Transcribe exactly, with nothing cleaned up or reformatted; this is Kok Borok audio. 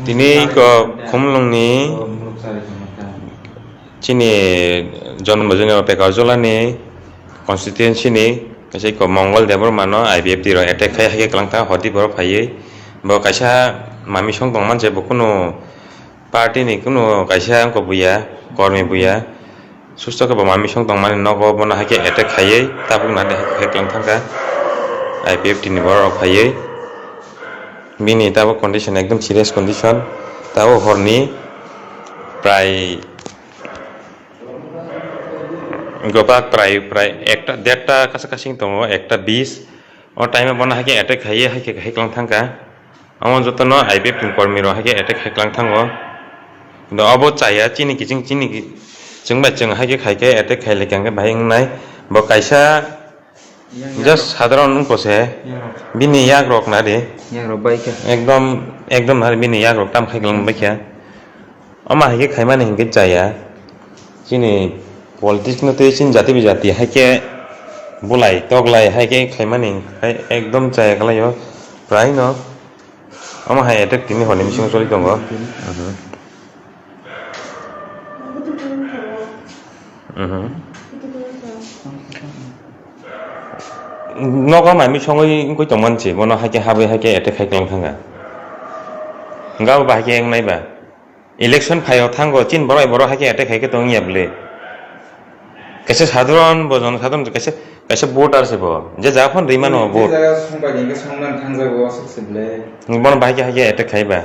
Tini ko Khumlungni chini Janmajani Pekarjolani constituency ni kaisa ko Mongol Debbarma no I P F T rok attack khai hai khe kwlangkha hoti borok phaiwi. Bo kaisa mamisong tongmani je bo kunu party ni kunu kaisa wngkha buya, kormi buya. Susto khe bo mamisong tongmani nogo bono hai khe attack khaiwi tabuk nadi hai khe kwlang thangkha I P F T ni borok rok phaiwi. Bini tabuk condition ekdom serious condition. Tabuk horni prai gobak prai, prai ekta, derta kasa kasing tongo, ekta bis. O time o bono hai khe attack khaiwi hai khe hai kwlang thangkha. Omo jotono I P F T ni kormi rok hai khe attack khai kwlang thango. Kintu obo chaya chini kiching chini ki-, chwng bai chwng hai khe khai khe attack khai lai khe bahai wngnai. Bo kaisa just sadharon wngkha se. Bini yak rok na di. Yak rok bai khe. Ekdom, ekdom na bini yak rok tam khai kwlang bai khe. Omo hai khe khaimani hinkhe chaya. Chini politics no tei chini jati bijati hai khe bulai toklai hai khe khaimani hai ekdom chaya kwlaio. Prai no omo hai attack tini hwnwi bisingo choli tongo. Mhm. Mhm. Nogo mai misongwi wngwi tongmani se, bono hai khe habwi hai khe attack khai kwlang thangkha. Hwnkhe abo bahai khe wngnai ba? Election phaio thango, chini borok bai borok hai khe attack khai khe tong ya bwle. Kaisa sadharon bo, jono sadharon kaisa, kaisa voter se bo. Je jaga phano rwi mano vote. Jaga songbai hwnkhe songmani thangjago aswk se bwle. Bono bahai khe hai khe attack khai ba.